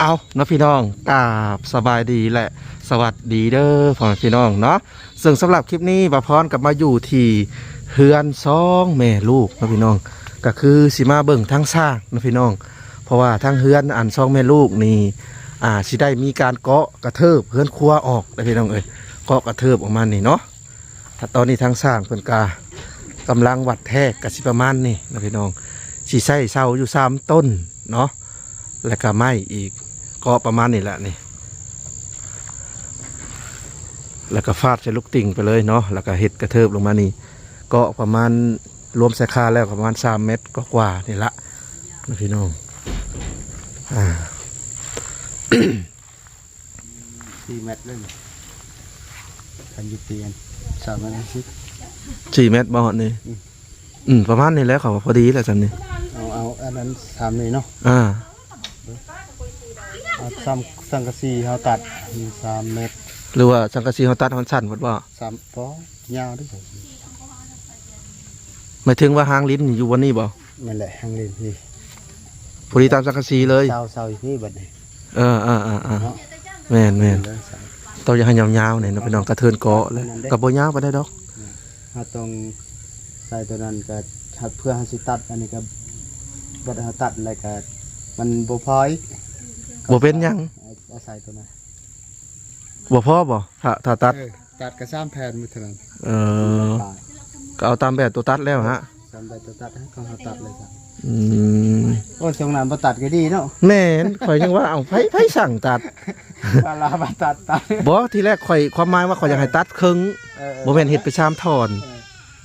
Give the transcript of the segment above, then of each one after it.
ເອົາເນາະພີ່ນ້ອງ ກາບສະບາຍດີ ແລະ ສະຫວັດດີເດີພໍ່ແມ່ພີ່ນ້ອງເນາະ. ເຊິ່ງສຳລັບຄລິບນີ້ ບ່າວພອນກໍມາຢູ່ທີ່ເຮືອນສອງແມ່ລູກເນາະພີ່ນ້ອງ ກໍຄືຊິມາເບິ່ງທາງສ້າງເນາະພີ່ນ້ອງ ເພາະວ່າທາງເຮືອນອັນສອງແມ່ລູກນີ້ ອ່າ ຊິໄດ້ມີການເກາະກະເທີບເຮືອນຄົວອອກເດີພີ່ນ້ອງເອີຍ ເກາະກະເທີບອອກມານີ້ເນາະ. ຖ້າຕອນນີ້ທາງຊ່າງເພິ່ນກະກຳລັງວັດແທກ ກະຊິປະມານນີ້ນະພີ່ນ້ອງ ຊິໃຊ້ເສົາຢູ່ສາມຕົ້ນເນາະ ແລ້ວກະໄມ້ອີກ ເກາະປະມານນີ້ແຫຼະນີ້ ແລ້ວກະຟາດໃສ່ລູກຕິ່ງໄປເລີຍເນາະ ແລ້ວກະເຮັດກະເທີບລົງມານີ້ ເກາະປະມານ ລວມໃສ່ຄາແລ້ວປະມານສາມແມັດກວ່າໆນີ້ລະນະພີ່ນ້ອງ ອ່າ. ສີ່ແມັດເລີຍ ຄັນຢູ່ເປັນສາມແມັດຫ້າສິບ ສີ່ແມັດບໍ່ຮອດນີ້ ອືມ ອືມ ປະມານນີ້ແຫຼະ ເຂົາວ່າພໍດີແລ້ວຊ່ຳນີ້ ເອົາ ເອົາອັນນັ້ນຊ່ຳນີ້ເນາະ ອ່າ ເອົາຊ່ຳສັງກະສີເຮົາຕັດສາມແມັດ ຫຼືວ່າສັງກະສີເຮົາຕັດໃຫ້ມັນສັ້ນໂພດບໍ່ ສາມ ບໍ່ ຍາວເດ້ ໝາຍເຖິງວ່າຮາງລິ້ນຢູ່ບ່ອນນີ້ບໍ່? ແມ່ນແຫຼະ ຮາງລິ້ນພີ້ ພໍດີຕາມສັງກະສີເລີຍ ເສົາ ເສົາຢູ່ພີ້ບັດນີ້ ເອີ ເອີ ເອີ ເນາະ ແມ່ນໆ ຕ້ອງຢາກໃຫ້ຍາວໆນີ້ເນາະພີ່ນ້ອງ ກະເທີນເກາະແຫຼະ ກະບໍ່ຍາວປານໃດດອກ ເຮົາຕ້ອງໃສ່ໂຕນັ້ນ ກະເພື່ອເຮົາຊິຕັດ ອັນນີ້ກະບັດເຮົາຕັດແລ້ວກະມັນບໍ່ພໍອີກ ບໍ່ເປັນຫຍັງ ເອົາໃສ່ໂຕນັ້ນ ບໍ່ພໍບໍ່ ຖ້າ ຖ້າຕັດ ເອີ ຕັດກະສາມແຜ່ນໝົດເທົ່ານັ້ນ ເອີ ກໍເອົາຕາມແບບຕົວຕັດແລ້ວຫະ ຕາມແບບຕົວຕັດ ເຮົາ ເຮົາຕັດເລີຍ ອືມ ໂອ້ຍ ຊ່ວງນັ້ນບໍ່ຕັດກໍດີເນາະ ແມ່ນ ຂ້ອຍຍັງວ່າ ເອົ້າ ໃຜ ໃຜສັ່ງຕັດ ວ່າລາວວ່າຕັດ ຕັດ ບໍ່ ທີແລກຂ້ອຍ ຄວາມໝາຍວ່າຂ້ອຍຢາກໃຫ້ຕັດເຄິ່ງ ເອີ ບໍ່ແມ່ນເຮັດເປັນສາມທ່ອນ ເອີ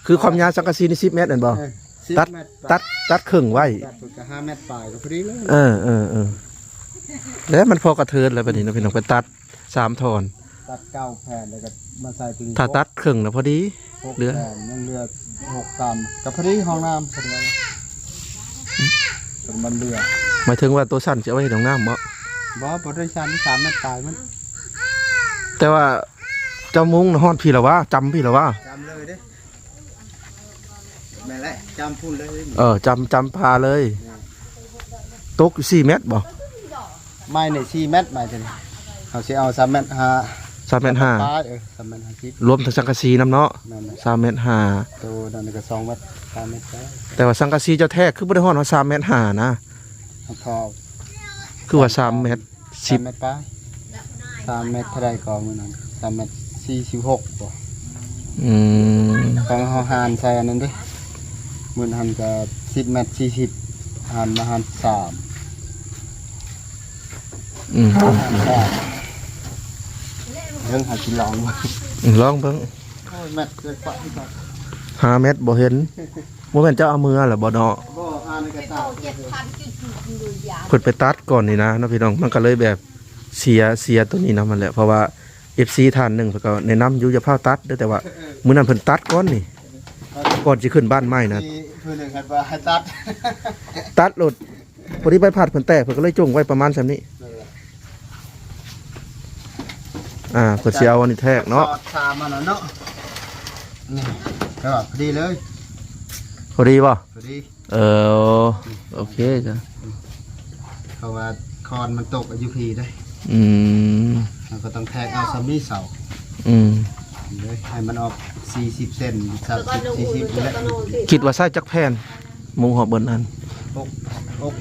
ຄືຄວາມຍາວສັງກະສີນີ້ສິບແມັດແມ່ນບໍ່ ເອີ ສິບແມັດ ຕັດ ຕັດເຄິ່ງໄວ້ ຕັດເພິ່ນກໍຫ້າແມັດປາຍກໍພໍດີເລີຍ ເອີ ເອີ ເອີ ແລ້ວມັນພໍກະເທີນແລ້ວບັດນີ້ເນາະພີ່ນ້ອງ ໄປຕັດ ສາມທ່ອນ ຕັດເກົ້າແຜ່ນ ແລ້ວກໍມາໃສ່ຕົວນີ້ ຖ້າຕັດເຄິ່ງນະພໍດີ ຫົກ ເຫຼືອ ແຜ່ນ ຍັງເຫຼືອຫົກຕາມ ກໍພໍດີຫ້ອງນ້ຳ ເພິ່ນວ່າ ເພິ່ນມັນເຫຼືອ ໝາຍເຖິງວ່າໂຕຊັ້ນຊິເອົາໄວ້ເຮັດຫ້ອງນ້ຳບໍ່? ບໍ່ ບໍ່ໄດ້ຊັ້ນ ສາມແມັດປາຍມັນ ແຕ່ວ່າເຈົ້າມຸງນະຮອດພີ້ລະຫວາ ຈຳພີ້ລະຫວາ ຈຳເລີຍເດ້. ແມ່ນແຫຼະ ຈຳພຸ້ນເລີຍ ເອີ ຈຳ ຈຳປາເລີຍ ແມ່ນ ຕົກຢູ່ສີ່ແມັດບໍ່? ໄມ້ນີ້ສີ່ແມັດ ໄມ້ຕົວນີ້ ເຮົາຊິເອົາສາມແມັດຫ້າ ສາມແມັດຫ້າ ປາຍ ເອີ ສາມແມັດຫ້າສິບ ລວມທັງສັງກະສີນຳເນາະ ແມ່ນແຫຼະ ສາມແມັດຫ້າ ໂຕນັ້ນກໍສອງແມັດ ສາມແມັດ ແຕ່ວ່າສັງກະສີເຈົ້າແທ້ຄືບໍ່ໄດ້ຮອດ ຮອດສາມແມັດຫ້ານະ ເຮົາພໍ ຄືວ່າສາມແມັດ ສິບ ສາມແມັດປາຍ ສາມແມັດເທົ່າໃດກໍມື້ນັ້ນ ສາມແມັດສີ່ສິບຫົກບໍ່? ອືມ ຂອງເຮົາຫານໃສ່ອັນນັ້ນເດ້ ມື້ນັ້ນກໍສິບແມັດສີ່ສິບ ຫານມາຫານສາມ ອືມ ຫານສາມ ເບິ່ງ ຫາຊິລອງເບິ່ງ ອືມ ລອງເບິ່ງ ໂອ້ຍ ແມັດເກີນກວ່າ ຫ້າແມັດບໍ່ເຫັນ ບໍ່ແມ່ນເຈົ້າເອົາເມືອລະບໍ່ເນາະ? ບໍ່ ຫາໃນກະຕາ ເພິ່ນໄປຕັດກ່ອນນີ້ນະເນາະພີ່ນ້ອງ ມັນກໍເລີຍແບບ ເສຍ ເສຍໂຕນີ້ນຳຫັ້ນແຫຼະ ເພາະວ່າເອັຟຊີທ່ານໜຶ່ງເພິ່ນກໍແນະນຳຢູ່ ຢ່າຟ້າວຕັດເດີ ແຕ່ວ່າມື້ນັ້ນເພິ່ນຕັດກ່ອນນີ້ ກ່ອນຊິຂຶ້ນບ້ານໃໝ່ນະ ມີຜູ້ໜຶ່ງເພິ່ນວ່າໃຫ້ຕັດ ຕັດໂລດ ພໍດີໃບພັດເພິ່ນແຕກ ເພິ່ນກໍເລີຍຈົ່ງໄວ້ປະມານສ່ຳນີ້ ນັ້ນແຫຼະ ອ່າ ເພິ່ນຊິເອົາອັນນີ້ແທກເນາະ ສອດສາມອັນນັ້ນເນາະ ນີ້ ກໍພໍດີເລີຍ ພໍດີບໍ່? ພໍດີ ເອີ ໂອເຄຈ້ະ ເພາະວ່າຄອນມັນຕົກຢູ່ພີ້ເດ້ ອືມ ເຮົາກໍຕ້ອງແທກເອົາສ່ຳນີ້ເສົາ ອືມ ເລີຍໃຫ້ມັນອອກສີ່ສິບເຊັນ ສາມສິບ ສີ່ສິບນີ້ແຫຼະ ຄິດວ່າໃຊ້ຈັກແຜ່ນ ມຸງຮອບເບິດນັ້ນ ຫົກ ຫົກ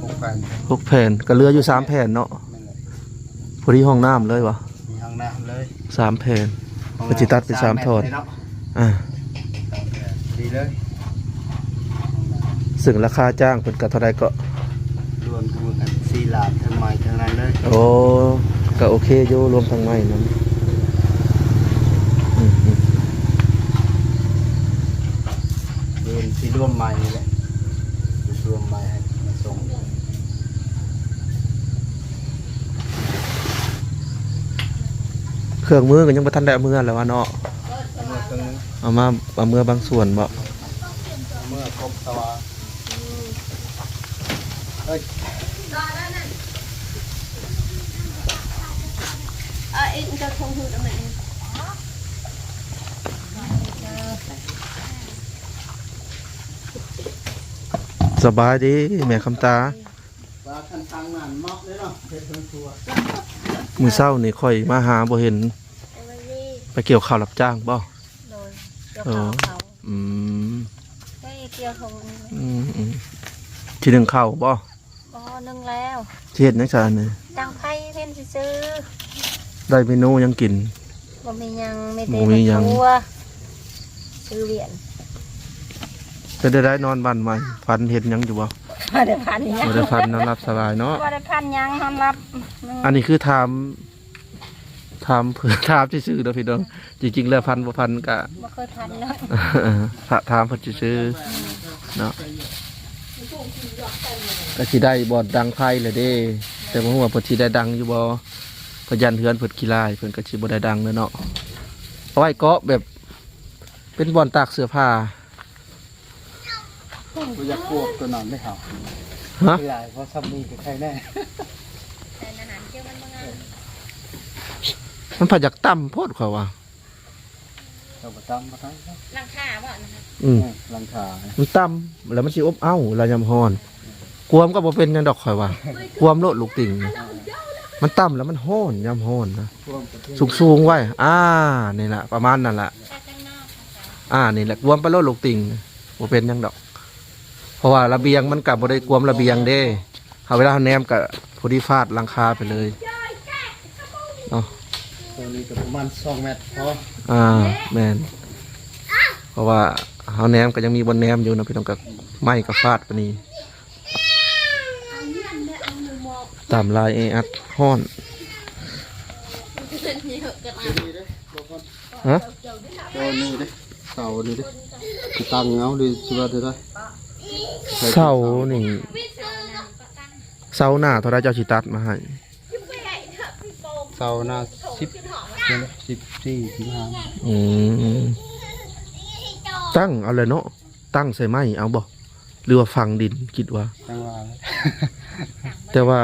ຫົກແຜ່ນ ຫົກແຜ່ນ ກໍເຫຼືອຢູ່ສາມແຜ່ນເນາະ ແມ່ນແຫຼະ ພໍດີຫ້ອງນ້ຳເລີຍບໍ່? ມີຫ້ອງນ້ຳເລີຍ ສາມແຜ່ນ ຫ້ອງນ້ຳ ກໍຊິຕັດເປັນສາມ ສາມແມັດ ທ່ອນເລີຍເນາະ ອ່າ ສາມແມັດ ດີເລີຍ ເຊິ່ງລາຄາຈ້າງເພິ່ນກໍເທົ່າໃດເກາະ? ລວມທັງໝົດກໍສີ່ລ້ານ ທັງໄມ້ທັງນັ້ນເລີຍ ໂອ້ ກໍໂອເຄຢູ່ ລວມທັງໄມ້ນຳ ອືມ ອືມ ເພິ່ນຊິລວມໄມ້ນີ້ແຫຼະ ລວມໄມ້ໃຫ້ມາສົ່ງ ເຄື່ອງມືກໍຍັງບໍ່ທັນໄດ້ເອົາເມືອແຫຼະວ່າເນາະ ເອົາມາ ເອົາເມືອບາງສ່ວນບໍ່? ເມືອຄົບສະຫວ່າງ ເອີຍ ສະບາຍດີແມ່ຄຳຕາ. ມື້ເຊົ້ານີ້ຂ້ອຍມາຫາບໍ່ເຫັນ. ໄປກ່ຽວເຂົ້າຮັບຈ້າງບໍ່? ໂດຍ ກ່ຽວເຂົ້າເຂົາ. ອືມ ໄດ້ກ່ຽວເຂົ້າມື້ນີ້. ອືມໆ ຊິໜຶ້ງເຂົ້າບໍ່? ບໍ່ ໜຶ້ງແລ້ວ. ຊິເຮັດຫຍັງຊະອັນນີ້? ດັງໄຟເຫັນຊື່ໆ. ໄດ້ເມນູຫຍັງກິນ? ບໍ່ມີຫຍັງ ມີແຕ່ ບໍ່ມີຫຍັງ ໝາກຖົ່ວ ຊື້ວຽນ. ເປັນໄດ້ນອນບ້ານໃໝ່ ຝັນເຫັນຫຍັງຢູ່ບໍ່? ບໍ່ໄດ້ຝັນຫຍັງ ບໍ່ໄດ້ຝັນ ນອນຫຼັບສະບາຍເນາະ. ບໍ່ໄດ້ຝັນຫຍັງ ນອນຫຼັບ. ອັນນີ້ຄືຖາມ ຖາມ ຖາມຊື່ໆເນາະພີ່ນ້ອງ. ຈິງໆແລ້ວຝັນບໍ່ຝັນກະ ບໍ່ເຄີຍຝັນເນາະ. ຖາ ຖາມເພິ່ນຊື່ໆເນາະ. ກະຊິໄດ້ບ່ອນດັງໄຟແລ້ວເດ້ ແຕ່ບໍ່ຮູ້ວ່າເພິ່ນຊິໄດ້ດັງຢູ່ບໍ່. ເພິ່ນຢ້ານເຮືອນເພິ່ນຂີ້ລາຍ ເພິ່ນກະຊິບໍ່ໄດ້ດັງເລີຍເນາະ. ເອົາໄວ້ເກາະແບບ ເປັນບ່ອນຕາກເສື້ອຜ້າ. ບໍ່ຢາກກວບຕົວນັ້ນເດ້ເຮົາ. ຮະ? ຫຼາຍ ພໍຊ່ຳນີ້ກະໄຄແນ່. ມັນພະຢາກຕ່ຳໂພດຂ້ອຍວ່າ. ເຈົ້າບໍ່ຕ່ຳບໍ່ໄດ້. ຫຼັງຄາບໍ່? ອືມ ເອີ ຫຼັງຄາ ມັນຕ່ຳ ແລ້ວມັນຊິອົບເອົ້າລະຍາມຮ້ອນ. ກວມກໍບໍ່ເປັນຫຍັງດອກຂ້ອຍວ່າ. ກວມໂລດລູກຕິ່ງ. ມັນຕ່ຳແລ້ວມັນຮ້ອນ ຍາມຮ້ອນນະ. ສູງໆໄວ້. ອ່າ ນີ້ລະ ປະມານນັ້ນລະ. ອ່າ ນີ້ແຫຼະ ກວມໄປໂລດລູກຕິ່ງ ບໍ່ເປັນຫຍັງດອກ. ເພາະວ່າລະບຽງມັນກະບໍ່ໄດ້ກວມລະບຽງເດ້. ເຮົາເວລາເຮົາແນມກະພໍດີຟາດຫຼັງຄາໄປເລີຍເນາະ. ຕົວນີ້ກະປະມານສອງແມັດພໍ. ອ່າ ແມ່ນ ເພາະວ່າເຮົາແນມກະຍັງມີບ່ອນແນມຢູ່ເນາະພີ່ນ້ອງ. ກະໄມ້ກະຟາດປານນີ້. ຕາມລາຍແອອັດ ຮ້ອນ. ຮະ? ໂດນນີ້ເດ້ ເສົານີ້ເດ້ ຊິຕັ້ງເອົາ ຫຼືຊິວ່າເທົ່າໃດ? ເສົານີ້ ເສົາໜ້າເທົ່າໃດເຈົ້າຊິຕັດມາໃຫ້? ເສົາໜ້າສິບ ສິບສີ່ ສິບຫ້າ. ອືມ ຕັ້ງເອົາແຫຼະເນາະ. ຕັ້ງໃສ່ໄມ້ເອົາບໍ່ ຫຼືວ່າຝັງດິນ? ຄິດວ່າ ຈັ່ງວ່າ ແຕ່ວ່າ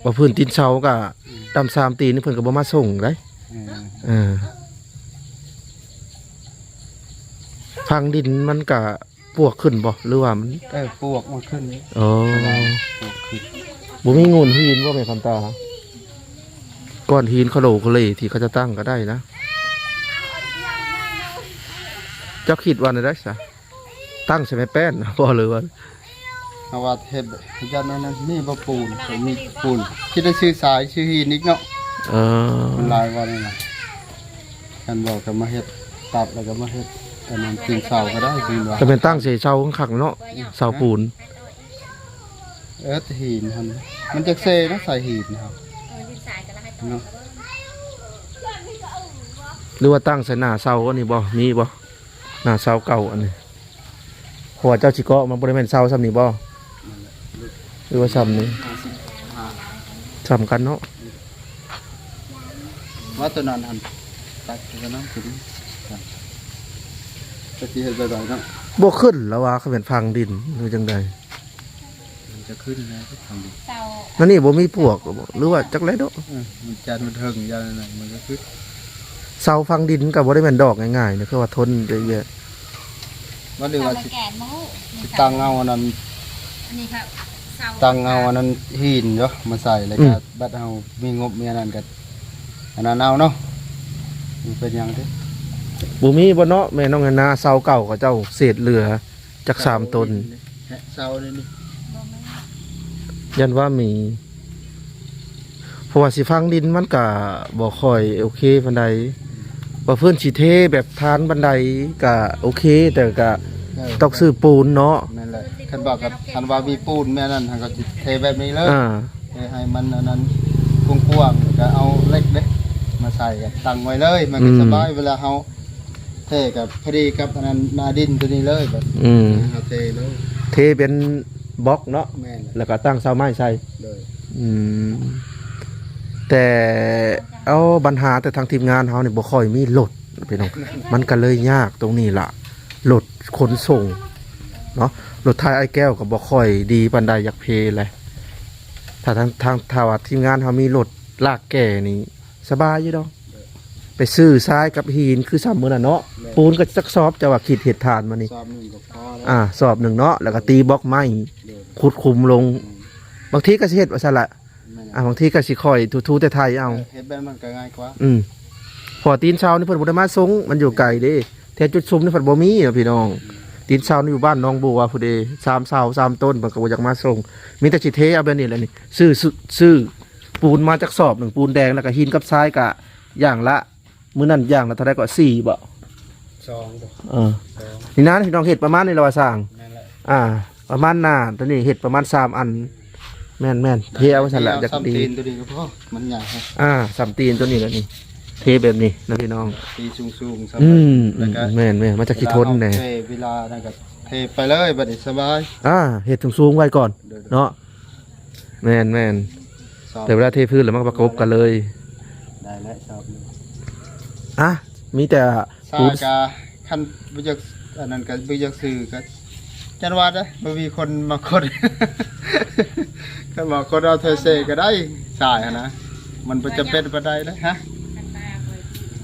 ວ່າພື້ນຕີນເສົາກະ ອືມ ຕ່ຳສາມຕີນ ເພິ່ນກະບໍ່ມາສົ່ງໄດ໋. ເອີ ເອີ ຝັງດິນມັນກະປວກຂຶ້ນບໍ່ ຫຼືວ່າມັນ ເອີ ປວກມັນຂຶ້ນ. ອໍ ປວກຂຶ້ນ. ບໍ່ມີໂງ່ນຫີນບໍ່ແມ່ຄຳຕາ? ກ້ອນຫີນຄະໂຫຼຄະເຫຼທີ່ເຂົາຈະຕັ້ງກະໄດ້ນະ. ເຈົ້າຄິດວ່າແນວໃດຊະ? ຕັ້ງໃສ່ໄມ້ແປ້ນບໍ່ ຫຼືວ່າ ເຮົາວ່າເຮັດ ເຮັດຢ່າງນັ້ນນີ້ບໍ່ ປູນ ເຂົາມີປູນ ຊິໄດ້ຊື້ຊາຍຊື້ຫີນອີກເນາະ. ເອີ ມັນຫຼາຍກວ່ານີ້ນະ. ຄັນບໍ່ກະມາເຮັດ ຕັດແລ້ວກະມາເຮັດອັນນັ້ນ ຕີນເສົາກະໄດ້ ຄືວ່າ ກະແມ່ນຕັ້ງໃສ່ເສົາຄັກໆເນາະ ເສົາປູນ. ເອີ ຫີນຫັ້ນ ມັນຈັກເຊນະ ໃສ່ຫີນຫັ້ນເນາະ. ຫຼືວ່າຕັ້ງໃສ່ໜ້າເສົາອັນນີ້ບໍ່ ມີບໍ່? ໜ້າເສົາເກົ່າອັນນີ້ ເພາະວ່າເຈົ້າຊິເກາະ ມັນບໍ່ໄດ້ແມ່ນເສົາຊ່ຳນີ້ບໍ່ ຫຼືວ່າຊ່ຳນີ້? ຊ່ຳກັນເນາະ. ວ່າໂຕນັ້ນຫັ້ນ ຕັດໂຕນັ້ນຂຶ້ນ ຈັກຊິເຮັດແບບໃດເນາະ. ບໍ່ຂຶ້ນລະວ່າ ຄັນແມ່ນຝັງດິນ ຫຼືຈັ່ງໃດ? ມັນຈະຂຶ້ນແລ້ວ ນັ້ນນີ້ບໍ່ມີປວກ ຫຼືວ່າຈັກແລ້ວເນາະ. ເອີ ມັນຈັນມັນເຖິງຢ່າງນັ້ນ ມັນກະຄື ເສົາຝັງດິນກະບໍ່ໄດ້ແມ່ນດອກງ່າຍໆນະ ຄືວ່າທົນໄດ້ແບບ ວ່າ ຫຼືວ່າຊິ ຊິຕັ້ງເອົາອັນນັ້ນ ອັນນີ້ກະເສົາ ຕັ້ງເອົາອັນນັ້ນຫີນເນາະ ມາໃສ່ ແລ້ວກະ ອືມ ບັດເຮົາມີງົບມີອັນນັ້ນກະ ອັນນັ້ນເອົາເນາະ. ມັນເປັນຫຍັງຕິ ບໍ່ມີບໍ່ເນາະ ແມ່ນ້ອງແອນນາ ເສົາເກົ່າເຂົາເຈົ້າເສດເຫຼືອ ຈັກສາມຕົ້ນ ເສົານີ້ ຢ້ານວ່າມີ ເພາະວ່າຊິຝັງດິນມັນກະບໍ່ຄ່ອຍໂອເຄປານໃດ. ວ່າເພິ່ນຊິເທແບບທານບັນໄດກະໂອເຄ ແຕ່ກະ ເອີ ຕ້ອງຊື້ປູນເນາະ. ນັ້ນແຫຼະ ຄັນວ່າກະ ຄັນວ່າມີປູນແມ່ນນັ້ນ ເຮົາກະຊິເທແບບນີ້ເລີຍ. ອ່າ ເທໃຫ້ມັນອັນນັ້ນກວ້າງໆ ແລ້ວກະເອົາເຫຼັກເດ້ ມາໃສ່ກະຕັ້ງໄວ້ເລີຍ ມັນກະ ອືມ ສະບາຍ ເວລາເຮົາ ເທກະພໍດີກັບອັນນັ້ນ ໜ້າດິນໂຕນີ້ເລີຍ ບັດ ອືມ ເຮົາເທເລີຍ ເທເປັນບລັອກເນາະ. ແມ່ນ ແລ້ວກະຕັ້ງເສົາໄມ້ໃສ່ ໂດຍ ອືມ ແຕ່ ເອົາ ບັນຫາແຕ່ທາງທີມງານເຮົານີ້ບໍ່ຄ່ອຍມີລົດພີ່ນ້ອງ ມັນກະເລີຍຍາກຕົງນີ້ລະ ລົດຂົນສົ່ງເນາະ. ລົດໄຖອ້າຍແກ້ວກະບໍ່ຄ່ອຍດີປານໃດ ຢາກເພແຫຼະ. ຖ້າທາງ ທາງ ຖ້າວ່າທີມງານເຮົາມີລົດລາກແກ່ນີ້ ສະບາຍຢູ່ດອກ ໄປຊື້ຊາຍກັບຫີນຄືຊ່ຳມື້ນັ້ນເນາະ. ແມ່ນ ປູນກະຈັກສອບ ເຈົ້າວ່າຄິດເຮັດຖານມານີ້ ສອບໜຶ່ງກະພໍແລ້ວ. ອ່າ ສອບໜຶ່ງເນາະ ແລ້ວກະຕີບລັອກໄມ້ ໂດຍ ຂຸດຂຸມລົງ ອືມ ບາງທີກໍຊິເຮັດວ່າຊັ້ນລະ ແມ່ນ ອ່າ ບາງທີກໍຊິຄ່ອຍຖູໆໄຖໆເອົາ ເອີ ເຮັດແບບນັ້ນກໍງ່າຍກວ່າ ອືມ ເພາະວ່າຕີນເຊົ້ານີ້ເພິ່ນບໍ່ໄດ້ມາສົ່ງ ມັນຢູ່ໄກເດ້ ແຖວຈຸດຊຸມນີ້ເພິ່ນບໍ່ມີເນາະພີ່ນ້ອງ ອືມ ຕີນເຊົ້ານີ້ຢູ່ບ້ານໜອງບົວພຸ້ນເດ້ ສາມເສົາສາມຕົ້ນ ເພິ່ນກໍບໍ່ຢາກມາສົ່ງ ມີແຕ່ຊິເທເອົາແບບນີ້ແຫຼະນີ້ ຊື້ ຊື້ ຊື້ປູນມາຈັກສອບໜຶ່ງ ປູນແດງ ແລ້ວກໍຫີນກັບຊາຍກະຢ່າງລະ ມື້ນັ້ນຢ່າງລະເທົ່າໃດກໍ ສີ່ບໍ? ສອງບໍ? ເອີ ສອງ ນີ້ນະ ພີ່ນ້ອງເຮັດປະມານນີ້ລະວ່າຊ່າງ ແມ່ນແຫຼະ ອ່າ ປະມານໜ້າຕົວນີ້ເຮັດປະມານສາມອັນ ແມ່ນໆ ເທເອົາຊັ້ນລະ ຢາກດີ ສ່ຳຕີນຕົວນີ້ກໍພໍ ມັນໃຫຍ່ ອ່າ ສ່ຳຕີນຕົວນີ້ລະນີ້ ເທແບບນີ້ນະພີ່ນ້ອງ ຕີນສູງໆ ສ່ຳ ອືມ ແລ້ວກໍ ແມ່ນໆ ມັນຈະຂີ້ທົນແດ່ ເວລາເຮົາເທ ເວລານັ້ນກໍເທໄປເລີຍ ບັດນີ້ສະບາຍ ອ່າ ເຮັດສູງໆໄວ້ກ່ອນ ໂດຍໆ ເນາະ ແມ່ນໆ ສອບ ແຕ່ເວລາເທພື້ນແລ້ວມັນກໍປະກົບກັນເລີຍ ໄດ້ແລ້ວສອບໜຶ່ງ ອ່ະ ມີແຕ່ ຊາ ປູນ ກະ ຄັນບໍ່ຢາກ ອັນນັ້ນກະບໍ່ຢາກຊື້ກະ ຈັນວ່າເດ້ ບໍ່ມີຄົນມາຄົດ ຄັນວ່າຄົດເອົາແທ້ເສກະໄດ້ ຊາຫັ້ນນະ ມັນບໍ່ຈຳເປັນປານໃດເດ້ ຮະ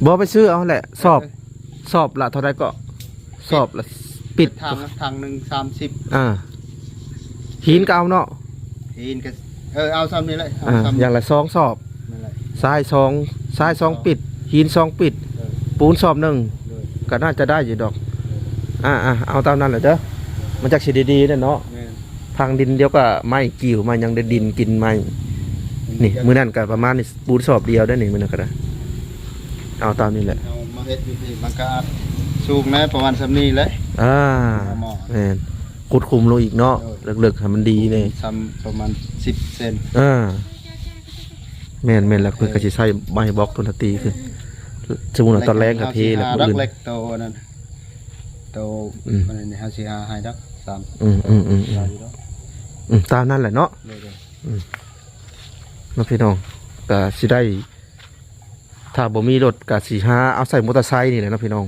ບໍ່ ໄປຊື້ເອົາແຫຼະ ສອບ ເອີ ສອບລະເທົ່າໃດເກາະ? ສອບລະ ປິດ ຖັງ ຖັງໜຶ່ງສາມສິບ ອ່າ ຫີນກໍເອົາເນາະ ຫີນກໍ ເອີ ເອົາສ່ຳນີ້ແຫຼະ ເອົາ ອ່າ ສ່ຳ ຢ່າງລະສອງສອບ ນັ້ນແຫຼະ ຊາຍສອງ ຊາຍສອງປິດ ຫີນສອງປິດ ເອີ ປູນສອບໜຶ່ງ ໂດຍ ກໍໜ້າຈະໄດ້ຢູ່ດອກ ອ່າໆ ເອົາຕາມນັ້ນແຫຼະເດີ ມັນຈັກຊິດີໆເນາະ ແມ່ນ ພັງດິນ ດຽວກໍໄມ້ກິ້ວໄມ້ຫຍັງໄດ້ ດິນກິນໄມ້ ນີ້ ມື້ນັ້ນກໍປະມານນີ້ ປູນສອບດຽວໄດ້ນີ້ ມື້ນັ້ນກໍໄດ້ ເອົາຕາມນີ້ແຫຼະ ເຮົາມາເຮັດຢູ່ພີ້ ມັນກໍອາດສູງແດ່ ປະມານສ່ຳນີ້ແຫຼະ ອ່າ ເອົາໝໍ້ ແມ່ນ ຂຸດຂຸມລົງອີກເນາະ ໂດຍ ເລິກໆ ໃຫ້ມັນດີແດ່ ສ່ຳປະມານສິບເຊັນ ອ່າ ແມ່ນໆ ແລ້ວເພິ່ນກໍຊິໃຊ້ໄມ້ບລັອກໂທນຕີຂຶ້ນ ສົມມຸດວ່າຕອນແລງກໍເທແລ້ວ ມື້ອື່ນ ໂຕນັ້ນ ໂຕ ອືມ ມັນນີ້ເຮົາຊິຫາໃຫ້ດອກ ສາມ ອືມໆໆ ອືມ ຕາມນັ້ນແຫຼະເນາະ ໂດຍໆ ອືມ ເນາະພີ່ນ້ອງ ກະຊິໄດ້ ຖ້າບໍ່ມີລົດກະຊິຫາເອົາໃສ່ມໍເຕີໄຊນີ້ແຫຼະເນາະພີ່ນ້ອງ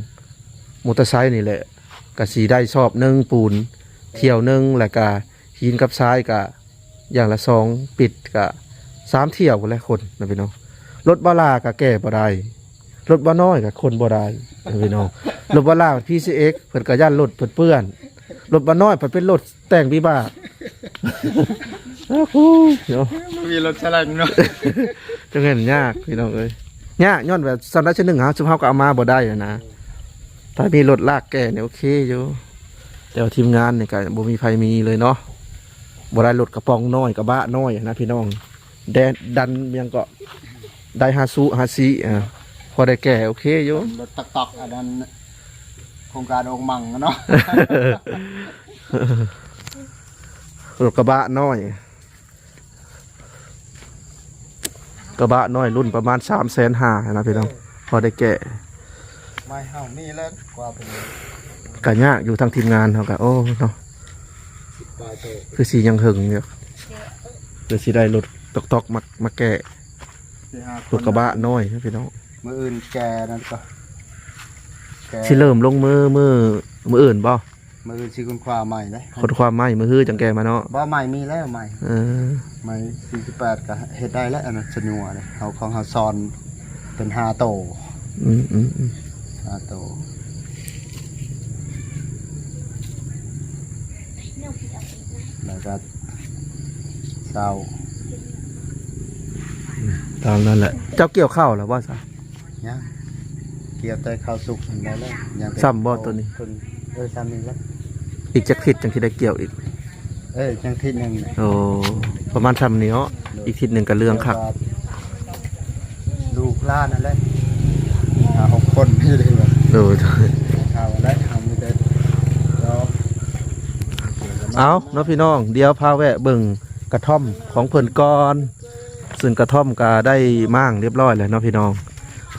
ມໍເຕີໄຊນີ້ແຫຼະ ກະຊິໄດ້ສອບໜຶ່ງປູນ ຖ້ຽວໜຶ່ງ ແລ້ວກະຫີນກັບຊາຍກະຢ່າງລະສອງປິດ ກະສາມຖ້ຽວພຸ້ນແຫຼະຄົນເນາະພີ່ນ້ອງ ລົດບາລາກະແກ່ບໍ່ໄດ້ ລົດບ້ານນ້ອຍກໍຂົນບໍ່ໄດ້ພີ່ນ້ອງ ລົດບ້ານລ່າງ ພີຊີເອັກ ເພິ່ນກໍຢ້ານລົດເພິ່ນເປື້ອນ ລົດບ້ານນ້ອຍເພິ່ນເປັນລົດແຕ່ງວິບາກ ໂອ້ໂຫເນາະ ບໍ່ມີລົດສະແລັງເນາະ ຈັ່ງແມ່ນຍາກພີ່ນ້ອງເອີຍ ຍາກຍ້ອນວ່າສ່ຳໃດສ່ຳໜຶ່ງເຮົາ ຊຸມເຮົາກໍເອົາມາບໍ່ໄດ້ຫັ້ນນະ ຖ້າມີລົດລາກແກ່ນີ້ໂອເຄຢູ່ ແຕ່ວ່າທີມງານນີ້ກໍບໍ່ມີໃຜມີເລີຍເນາະ ບໍ່ໄດ້ລົດກະປ໋ອງນ້ອຍ ກະບະນ້ອຍນະພີ່ນ້ອງ ແດນດັນຫຍັງເກາະ ໄດຮາຊຸ ຮາຊິ ອ່າ ພໍໄດ້ແກ່ໂອເຄຢູ່ ລົດຕັກໆ ອັນນັ້ນ ໂຄງການອົງມັງເນາະ ລົດກະບະນ້ອຍ ກະບະນ້ອຍລຸ້ນປະມານສາມແສນຫ້ານະພີ່ນ້ອງ ພໍໄດ້ແກ່ ໄມ້ເຮົາມີແລ້ວກວ່າເປັນ ກະຍາກຢູ່ ທາງທີມງານເຮົາກະ ໂອ້ເນາະ ປາຍໂຕ ຄືຊິຍັງເຫິງຢູ່ ຄືຊິໄດ້ລົດຕ໋ອກໆ ມາ ມາແກ່ ຊິຫາຄົນ ລົດກະບະນ້ອຍພີ່ນ້ອງ ມື້ອື່ນແກ່ນັ້ນກໍ ແກ່ ຊິເລີ່ມລົງມື ມື້ ມື້ອື່ນບໍ່? ມື້ອື່ນຊິຄົ້ນຄວ້າໃໝ່ເດ້ ຄົ້ນຄວ້າໃໝ່ ມື້ຮືຈັ່ງແກ່ມາເນາະ ບໍ່ ໃໝ່ມີແລ້ວໃໝ່ ເອີ ໃໝ່ສີ່ສິບແປດກໍເຮັດໄດ້ແລ້ວ ອັນນັ້ນຊະຍົວເດ້ ເຮົາ ຂອງເຮົາຊ້ອນເປັນຫ້າໂຕ ອືມໆໆ ຫ້າໂຕ ແລ້ວກໍຊາວ ອືມ ຕາມນັ້ນແຫຼະ ເຈົ້າກ່ຽວເຂົ້າແລ້ວບໍ່ຊະ? ຍັງ ກ່ຽວແຕ່ເຂົ້າສຸກຫັ້ນໄດ້ແລ້ວ ຍັງແຕ່ ຊ້ຳບໍ່ໂຕນີ້? ເພິ່ນ ເອີ ຊ້ຳນີ້ແຫຼະ ອີກຈັກທິດຈັ່ງຊິໄດ້ກ່ຽວອີກ? ເອີ ຍັງທິດໜຶ່ງ ໂອ້ ປະມານຊ່ຳນີ້ເນາະ ໂດຍ ອີກທິດໜຶ່ງກໍເລື່ອງຄັກ ແຕ່ວ່າລູກຫຼານນັ້ນແຫຼະ ຫ້າຫົກຄົນຢູ່ເດ້ ໂດຍ ເຮົາແຫຼະ ເຮົາມີແຕ່ ເອົາເນາະພີ່ນ້ອງ ດຽວພາແວະເບິ່ງກະທ່ອມຂອງເພິ່ນກ່ອນ ຊຶ່ງກະທ່ອມກະໄດ້ມ້າງຮຽບຮ້ອຍແລ້ວເນາະພີ່ນ້ອງ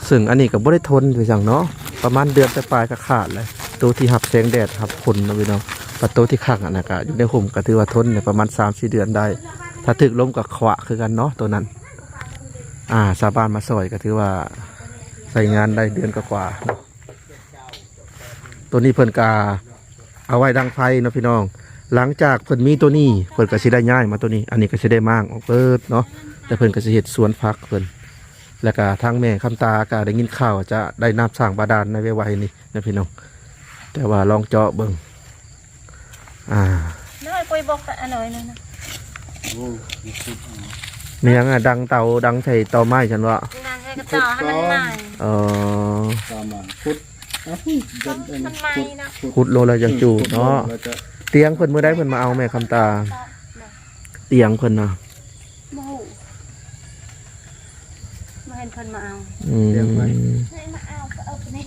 ຊຶ່ງອັນນີ້ກໍບໍ່ໄດ້ທົນຄືຫຍັງເນາະ ປະມານເດືອນປາຍໆກໍຂາດແລ້ວ ໂຕທີ່ຮັບແສງແດດຮັບຝົນເນາະພີ່ນ້ອງ ແລະໂຕທີ່ຄ້າງອັນນັ້ນກະຢູ່ໃນຮົ່ມກະຖືວ່າທົນໄດ້ປະມານສາມສີ່ເດືອນໄດ້ ຖ້າຖືກລົມກໍຂວະຄືກັນເນາະໂຕນັ້ນ ອ່າ ຊາວບ້ານມາຊ່ອຍກໍຖືວ່າໃຊ້ງານໄດ້ເດືອນກວ່າໆເນາະ ໂຕນີ້ເພິ່ນກະເອົາໄວ້ດັງໄຟເນາະພີ່ນ້ອງ ຫຼັງຈາກເພິ່ນມີໂຕນີ້ ເພິ່ນກະຊິໄດ້ຍ້າຍມາໂຕນີ້ ອັນນີ້ກະຊິໄດ້ມ້າງອອກເບີດເນາະ ແລ້ວເພິ່ນກະຊິເຮັດສວນຜັກເພິ່ນ ແລ້ວກະທາງແມ່ຄຳຕາກະໄດ້ຍິນຂ່າວວ່າຈະໄດ້ນ້ຳສ້າງບາດານໃນໄວໆນີ້ນະພີ່ນ້ອງ ແຕ່ວ່າລອງເຈາະເບິ່ງ ອ່າ ນ້ອຍກວ່າບອກກະອະໜ້ອຍໜຶ່ງນະ ໂອ້ ຂຸດເອົາ ມີຫຍັງອະ? ດັງເຕົາ ດັງໃສ່ຕໍໄມ້ຊັ້ນເບາະ? ດັງໃສ່ກະຕໍໃຫ້ມັນໄໝ້. ອໍ ຕໍ່ມາຂຸດ ເອົາ ເປັນອັນ ມັນໄໝ້ເນາະ ຂຸດ ຂຸດໂລດແລ້ວຈັ່ງຈູດເນາະ. ອືມ ຕຽງເພິ່ນມື້ໃດເພິ່ນມາເອົາແມ່ຄຳຕາ? ຕຽງເພິ່ນນະ ບໍ່ຮູ້ ບໍ່ເຫັນເພິ່ນມາເອົາ. ອືມ ຕຽງມາເອົາກໍເອົາໄປນີ້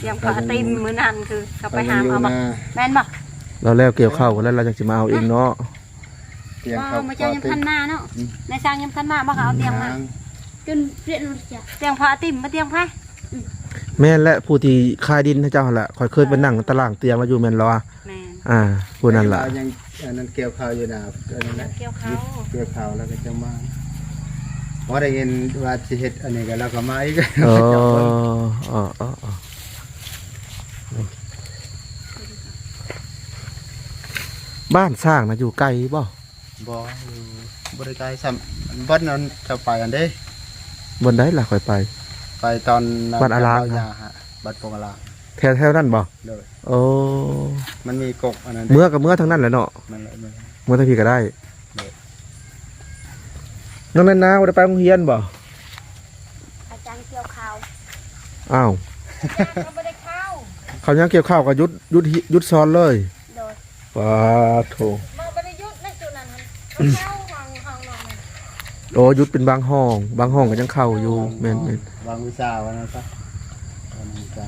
ຕຽງຜ້າຕິ້ມມື້ນັ້ນຄືເຂົາໄປຫາມເອົາບໍ່? ແມ່ນບໍ່? ລາວແລ້ວກ່ຽວເຂົ້າແລ້ວ ລາວຈັ່ງຊິມາເອົາເອງເນາະ. ຕຽງ ບໍ່ ເຂົາ ມາເຈົ້າຍັງພັນມາເນາະ. ອືມ ນາຍຊ່າງຍັງພັນມາບໍ່? ເຂົາເອົາຕຽງມາ ຈົນປ່ຽນໝົດ. ຕຽງຜ້າຕິ້ມ ມາຕຽງໃຜ? ອືມ ແມ່ນແຫຼະ ຜູ້ທີ່ຂາຍດິນໃຫ້ເຈົ້າຫັ້ນແຫຼະ. ຂ້ອຍເຄີຍໄປນັ່ງຕາລ່າງຕຽງລາວຢູ່ ແມ່ນລາວ? ແມ່ນ ອ່າ ຜູ້ນັ້ນລະ ລາວຍັງ ອັນນັ້ນກ່ຽວເຂົ້າຢູ່ນາ ອັນນັ້ນແຫຼະ ກ່ຽວເຂົ້າ ກ່ຽວເຂົ້າແລ້ວກໍຈະມາ. ພໍໄດ້ຍິນວ່າຊິເຮັດອັນນີ້ກໍລາວກໍມາອີກ. ອໍ ອໍ ອໍ ອໍ ບ້ານຊ່າງນະຢູ່ໄກບໍ່? ບໍ່ ຢູ່ ບໍ່ໄດ້ໄກຊ້ຳ. ບ່ອນນັ້ນເຈົ້າໄປຫັ້ນເດ້. ບ່ອນໃດລະ? ຂ້ອຍໄປ ໄປຕອນນັ້ນ ບ້ານອາລາງ ບ້ານປອງອາລາງ ແຖວໆນັ້ນບໍ່? ໂດຍ ໂອ້ ມັນມີກົກອັນນັ້ນເດ້. ເມືອກໍເມືອທາງນັ້ນແຫຼະເນາະ. ນັ້ນແຫຼະ ເມືອ ເມືອທາງພີ້ກໍໄດ້. ໂດຍ ນ້ອງແນນນາບໍ່ໄດ້ໄປໂຮງຮຽນບໍ່? ອາຈານກ່ຽວເຂົ້າ. ອ້າວ ຍາມເຂົາບໍ່ໄດ້ເຂົ້າ ເຂົາຍາມກ່ຽວເຂົ້າກໍຢຸດ ຢຸດ ຢຸດສອນເລີຍ. ໂດຍ ປາໂທ ມາບໍ່ໄດ້ຢຸດໃນຈຸດນັ້ນ ເຂົາເຈົ້າຫ້ອງ ຫ້ອງນອນ. ໂອ້ ຢຸດເປັນບາງຫ້ອງ ບາງຫ້ອງກໍຍັງເຂົ້າຢູ່. ແມ່ນໆ ບາງວິຊາວ່ານັ້ນຊະ ບາງວິຊາ.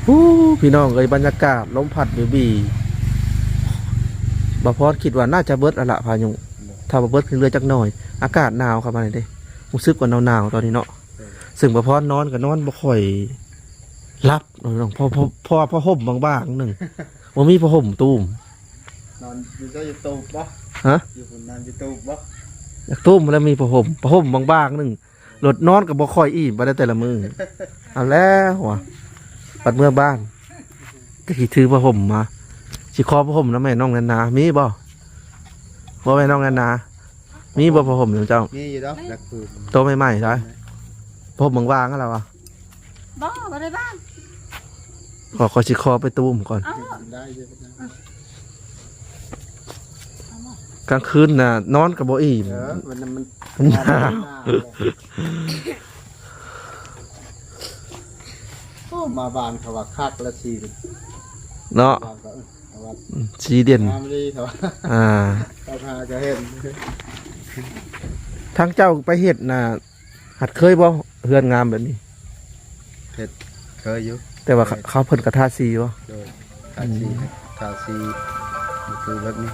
ໂອ້ ພີ່ນ້ອງເອີຍ ບັນຍາກາດລົມພັດບີໆ. ບ່າວພອນຄິດວ່າໜ້າຈະເບິດແລ້ວລະພາຍຸ ໂດຍ ຖ້າບໍ່ເບິດ ເຫຼືອຈັກໜ້ອຍ. ອາກາດໜາວເຂົ້າມານີ້ເດ້ ຮູ້ສຶກວ່າໜາວໆຕອນນີ້ເນາະ. ເອີ ເຊິ່ງບ່າວພອນນອນກໍນອນບໍ່ຄ່ອຍຫຼັບເນາະພີ່ນ້ອງ ເພາະ ເພາະ ເພາະວ່າຜ້າຫົ່ມບາງໆໜຶ່ງ ບໍ່ມີຜ້າຫົ່ມຕຸ້ມ. ນອນຢູ່ໃສ ຢູ່ຕູບບໍ່? ຮະ? ຢູ່ພຸ້ນນອນຢູ່ຕູບບໍ່? ຢາກຕຸ້ມແລ້ວມີຜ້າຫົ່ມ ຜ້າຫົ່ມບາງໆໜຶ່ງ ໂລດນອນກໍບໍ່ຄ່ອຍອີ່ມປານໃດແຕ່ລະມື້. ເອົາແລ້ວວ່າ ບັດເມືອບ້ານກໍຊິຖືຜ້າຫົ່ມມາ ຊິຂໍຜ້າຫົ່ມນຳແມ່ນ້ອງແນນນາ ມີບໍ່? ບໍ່ ແມ່ນ້ອງແນນນາ ມີບໍ່ຜ້າຫົ່ມນຳເຈົ້າ? ມີຢູ່ດອກ ໂຕໃໝ່ໆໄດ໋ ຜ້າຫົ່ມບາງໆຫັ້ນລະວ່າ. ບໍ່ ບໍ່ໄດ້ບາງ ຂໍ ຂໍຊິຂໍໄປຕຸ້ມກ່ອນ. ເອົາ ໄດ້ຢູ່ ກາງຄືນນະນອນກໍບໍ່ອີ່ມ. ເອີ ມັນ ມັນ ມັນໜາວ. ໂອ້ ມາບ້ານເຂົາວ່າຄັກລະສີເນາະ ວ່າ ເອີ ວ່າ ອືມ ສີເດັ່ນ ງາມອີ່ຫຼີເຂົາວ່າ. ອ່າ ເຂົາຫາກໍເຫັນ. ທາງເຈົ້າໄປເຮັດນະ ຫັດເຄີຍບໍ່ ເຮືອນງາມແບບນີ້? ເຮັດ ເຄີຍຢູ່ ແຕ່ວ່າ ເຄີຍ ເຂົາເພິ່ນກໍທາສີບໍ່? ໂດຍ ທາສີ ອືມ ທາສີ ຄືແບບນີ້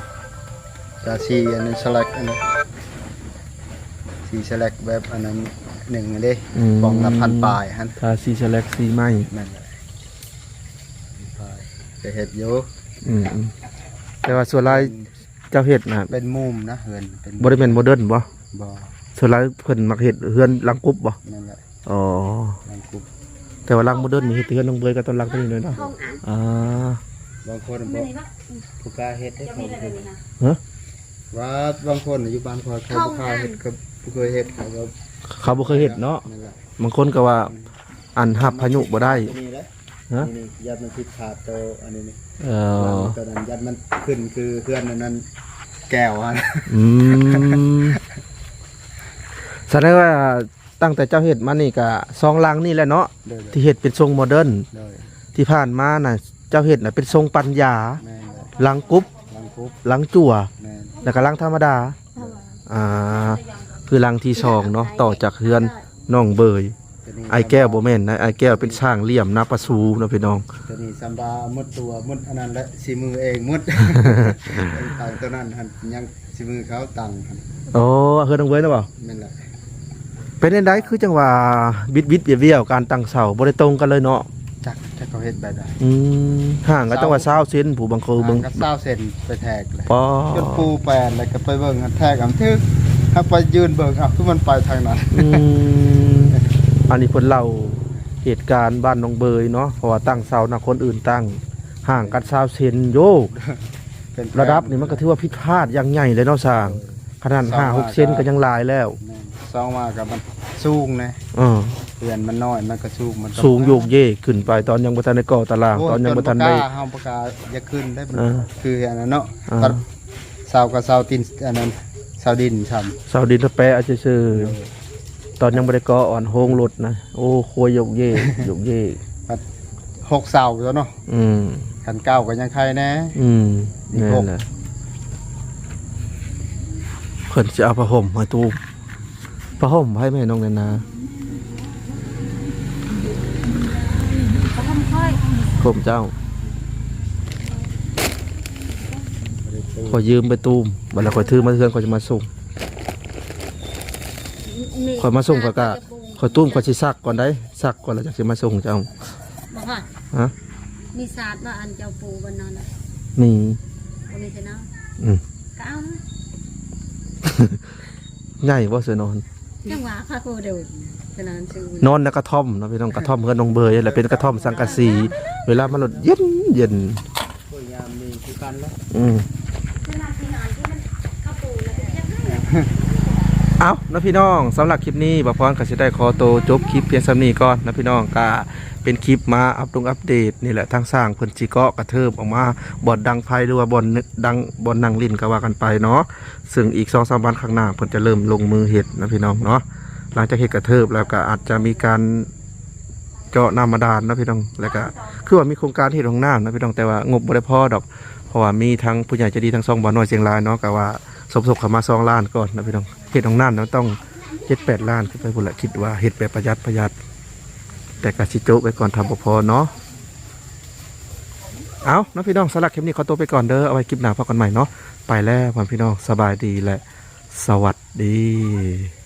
ທາສີອັນນັ້ນສະແລັກ ອັນນັ້ນ ສີສະແລັກແບບອັນນັ້ນໜຶ່ງເດ້. ອືມ ປ່ອງລະພັນປາຍຫັ້ນ ທາສີສະແລັກ ສີໄມ້. ແມ່ນແຫຼະ ໄປເຮັດຢູ່. ອືມ ແຕ່ວ່າສ່ວນຫຼາຍ ເຈົ້າເຮັດນະ ເປັນມຸມນະ ເຮືອນເປັນ ບໍ່ໄດ້ແມ່ນໂມເດີນບໍ່? ບໍ່ ສ່ວນຫຼາຍເພິ່ນມັກເຮັດເຮືອນຫຼັງກຸບບໍ່? ນັ້ນແຫຼະ ອໍ ຫຼັງກຸບ. ແຕ່ວ່າຫຼັງໂມເດີນນີ້ເຮັດເຮືອນນ້ອງເບຍກັບຕອນຫຼັງຕົວນີ້ເລີຍເນາະ. ອ່າ ບາງຄົນບໍ່ ບໍ່ກ້າເຮັດເດ້. ຮະ? ວ່າບາງຄົນຢູ່ບ້ານຂ້ອຍ ເຂົາບໍ່ກ້າເຮັດ ເຂົາບໍ່ເຄີຍເຮັດ ເຂົາກໍ ເຂົາບໍ່ເຄີຍເຮັດເນາະ. ນັ້ນແຫຼະ ບາງຄົນກໍວ່າ ອືມ ອັນຮັບພາຍຸບໍ່ໄດ້. ນີ້ແຫຼະ ຮະ? ນີ້ ນີ້ ຢ້ານມັນຜິດພາດໂຕອັນນີ້ນີ້. ເອີ ຫຼັງໂຕນັ້ນຢ້ານມັນຂຶ້ນຄືເຮືອນອັນນັ້ນແກ້ວຫັ້ນ. ອືມ ສະແດງວ່າຕັ້ງແຕ່ເຈົ້າເຮັດມານີ້ກະສອງຫຼັງນີ້ແຫຼະເນາະ? ໂດຍ ໂດຍ ທີ່ເຮັດເປັນຊົງໂມເດີນ. ໂດຍ ທີ່ຜ່ານມານະ ເຈົ້າເຮັດນະເປັນຊົງປັນຢາ. ແມ່ນ ຫຼັງກຸບ ຫຼັງກຸບ ຫຼັງຈົວ. ແມ່ນ ແລ້ວກະຫຼັງທຳມະດາ. ອ່າ ຄືຫຼັງທີສອງເນາະ ຕໍ່ຈາກເຮືອນນ້ອງເບຍ. ໂຕນີ້ ອ້າຍແກ້ວບໍ່ແມ່ນນະ ອ້າຍແກ້ວເປັນຊ້າງລ່ຽມນາປາຊູເນາະພີ່ນ້ອງ. ໂຕນີ້ຊຳວ່າໝົດຕົວໝົດອັນນັ້ນແຫຼະ ສີມືເອງໝົດ. ໄອ້ໂຕນັ້ນຫັ້ນຍັງສີມືເຂົາຕັ້ງຫັ້ນ. ໂອ້ ເຮືອນນ້ອງເບຍນະບໍ່? ແມ່ນແຫຼະ. ເປັນຈັ່ງໃດຄືຈັ່ງວ່າບິດໆຫວ້ຽວໆ ການຕັ້ງເສົາບໍ່ໄດ້ຕົງກັນເລີຍເນາະ? ຈັກ ຈັກເຂົາເຮັດແບບໃດ. ອືມ ຫ່າງກັນຕັ້ງວ່າຊາວເຊັນ ຜູ້ບາງຄົນ ຫ່າງກັນຊາວເຊັນໄປແທກເລີຍ. ຈົນປູແປນແລ້ວກໍໄປເບິ່ງອັນແທກອັນຖືກ ຫາກໄປຢືນເບິ່ງ ເອົ້າ ຄືມັນໄປທາງນັ້ນ. ອືມ ອັນນີ້ເພິ່ນເລົ່າເຫດການບ້ານໜອງເບີຍເນາະ ເພາະວ່າຕັ້ງເສົານະຄົນອື່ນຕັ້ງ ຫ່າງກັນຊາວເຊັນໂຢ. ເປັນແພງ ລະດັບນີ້ມັນກໍຖືວ່າຜິດພາດຢ່າງໃຫຍ່ເລີຍເນາະຊ່າງ. ເອີ ຂະໜາດຫ້າຫົກເຊັນກໍຍັງຫຼາຍແລ້ວ. ແມ່ນ ສອງມາກໍມັນສູງນະ. ເອີ ເຮືອນມັນນ້ອຍ ມັນກໍສູງ ມັນກໍສູງໂຍກເຢກຂຶ້ນໄປ ຕອນຍັງບໍ່ທັນໄດ້ກໍ່ຕາລ່າງ ໂອ້ຍ ຕອນຍັງບໍ່ທັນໄດ້ ເຮົາບໍ່ກ້າຢາກຂຶ້ນເດ້. ເອີ ຄືອັນນັ້ນເນາະ. ເອີ ເສ ເສົາກໍເສົາຕີນ ອັນນັ້ນ ເສົາດິນຊ້ຳ ເສົາດິນສະແປະເອົາຊື່ໆ ເອີ ຕອນຍັງບໍ່ໄດ້ກໍ່ອ່ອນໂຮງລົດນະ ໂອ້ ຄົວໂຍກເຢກໂຍກເຢກ ບັດຫົກເສົາແລ້ວເນາະ ອືມ ຄັນເກົ້າກໍຍັງໄຄແດ່ ອືມ ນີ້ ແມ່ນ ຫົກ ແຫຼະ ເພິ່ນຊິເອົາຜ້າຫົ່ມໃຫ້ຕູບ ຜ້າຫົ່ມໃຜແມ່ນ້ອງແນນາ? ຜ້າຫົ່ມຂ້ອຍ ຜ້າຫົ່ມເຈົ້າ ຂ້ອຍຢືມໄປຕູມ ບັດແລ້ວຂ້ອຍຖືມາເຮືອນ ຂ້ອຍຈະມາສົ່ງ ຂ້ອຍມາສົ່ງ ຂ້ອຍກະ ຂ້ອຍຕູມ ຂ້ອຍຊິຊັກກ່ອນໄດ໋ ຊັກກ່ອນແລ້ວຈັ່ງຊິມາສົ່ງເຈົ້າ ບໍ່ຮອດ ຮະ? ມີສາດບໍ່ ອັນເຈົ້າປູບ່ອນນອນນະ? ມີ ບໍ່ມີເສຍນອນ ອືມ ກໍເອົານະ ໃຫຍ່ບໍ່ເສືອນອນ? ຈັ່ງຫວະ ຂ້ອຍກໍບໍ່ໄດ້ ເສືອນອນຊື່ ນອນໃນກະທ່ອມເນາະພີ່ນ້ອງ ກະທ່ອມເຮືອນນ້ອງເບີຍ ແລະເປັນກະທ່ອມສັງກະສີ ເວລາມາໂລດເຢັນໆ ຍາມນີ້ຄືກັນເນາະ ອືມ ເອົາເນາະພີ່ນ້ອງ ສຳລັບຄລິບນີ້ ບ່າວພອນກໍຊິໄດ້ຂໍໂຕຈົບຄລິບພຽງສ່ຳນີ້ກ່ອນເນາະພີ່ນ້ອງ ກະເປັນຄລິບມາອັບດົງອັບເດດນີ້ແຫຼະ ທາງຊ່າງເພິ່ນຊິເກາະກະເທີບອອກມາ ບ່ອນດັງໄຟ ຫຼືວ່າບ່ອນດັງ ບ່ອນນັ່ງຫຼິ້ນກໍວ່າກັນໄປເນາະ ເຊິ່ງອີກສອງສາມວັນຂ້າງໜ້າ ເພິ່ນຈະເລີ່ມລົງມືເຮັດນະພີ່ນ້ອງເນາະ ຫຼັງຈາກເຮັດກະເທີບແລ້ວກໍອາດຈະມີການເຈາະນ້ຳບາດານເນາະພີ່ນ້ອງ ແລ້ວກໍຄືວ່າມີໂຄງການເຮັດຫ້ອງນ້ຳນະພີ່ນ້ອງ ແຕ່ວ່າງົບບໍ່ໄດ້ພໍດອກ ເພາະວ່າມີທັງຜູ້ໃຫຍ່ໃຈດີທັງຊ່ອງບ່າວນ້ອຍຊຽງລາຍເນາະ ກໍວ່າສົມທົບເຂົ້າມາສອງລ້ານກ່ອນນະພີ່ນ້ອງ ເຮັດຫ້ອງນ້ຳນະຕ້ອງເຈັດແປດລ້ານຂຶ້ນໄປພຸ້ນແຫຼະ ຄິດວ່າເຮັດແບບປະຢັດໆ ແຕ່ກໍຊິໂຈະໄວ້ກ່ອນຖ້າບໍ່ພໍເນາະ ເອົາເນາະພີ່ນ້ອງ ສຳລັບຄລິບນີ້ຂໍໂຕໄປກ່ອນເດີ ເອົາໄວ້ຄລິບໜ້າພໍ້ກັນໃໝ່ເນາະ ໄປແລ້ວພໍ່ແມ່ພີ່ນ້ອງ ສະບາຍດີ ແລະ ສະຫວັດດີ.